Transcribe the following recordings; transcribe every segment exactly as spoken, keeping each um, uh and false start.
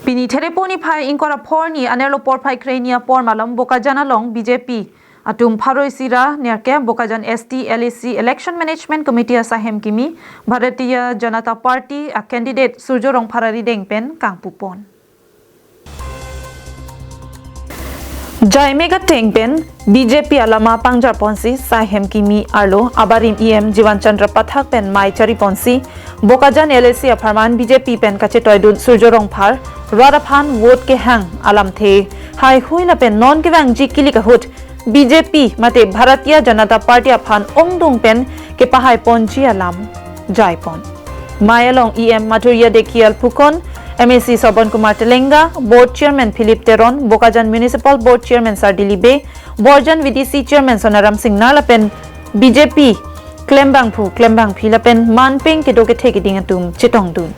Pini Therepo niphai ingkoi ra pho arni anerlo porphai kre-hini apor malom Bokajan along B J P atum pharo isi ra nerkep Bokajan S T L A C Election Management Committee asahem kimi Bharatiya Janata Party a candidate Surjo Rongphar arideng pen kangpupon. Jaime kateng pen B J P alama pangjar ponsi sahem kimi arlo abarim E M Jivan Chandra Pathak pen mei chari ponsi Bokajan L A C apharman B J P pen kachetoidun Surjo Rongphar rat aphan vote kehang alamthe haihui lapen non kevangji kilik ahut B J P mate Bharatiya Janata Party aphan ongdung pen kepahai ponji alam jaipon. Mei along E M Madhurya Dhekial Phukan, M A C Sobon Kumar Telenga, Board Chairman Philip Teron, Bokajan Municipal Board Chairman Sardili Bey, Borjan V D C Chairman Sonaram Singnar lapen B J P klembangphu klembangphi lapen manpeng kedo kethe keding atum chetongdun.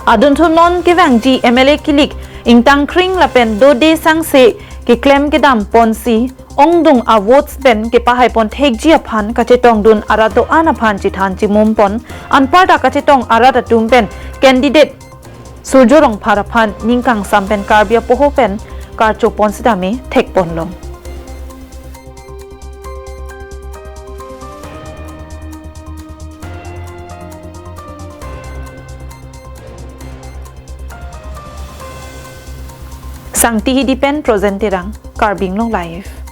Adunthu non kevangji M L A kilik ingtangkring lapen dode sangse keklem kedam ponsi ongdung a votes pen kepahai pon thekji aphan kachetongdun arat do-an aphan chethan chimum pon anparta kachetong arat atum pen candidate Surjo Rongphar aphan ning kangsam pen Karbi apoho pen karcho pon sitame thekponlong. Sangti Hidi pen Projen Terang, Karbi Anglong Live.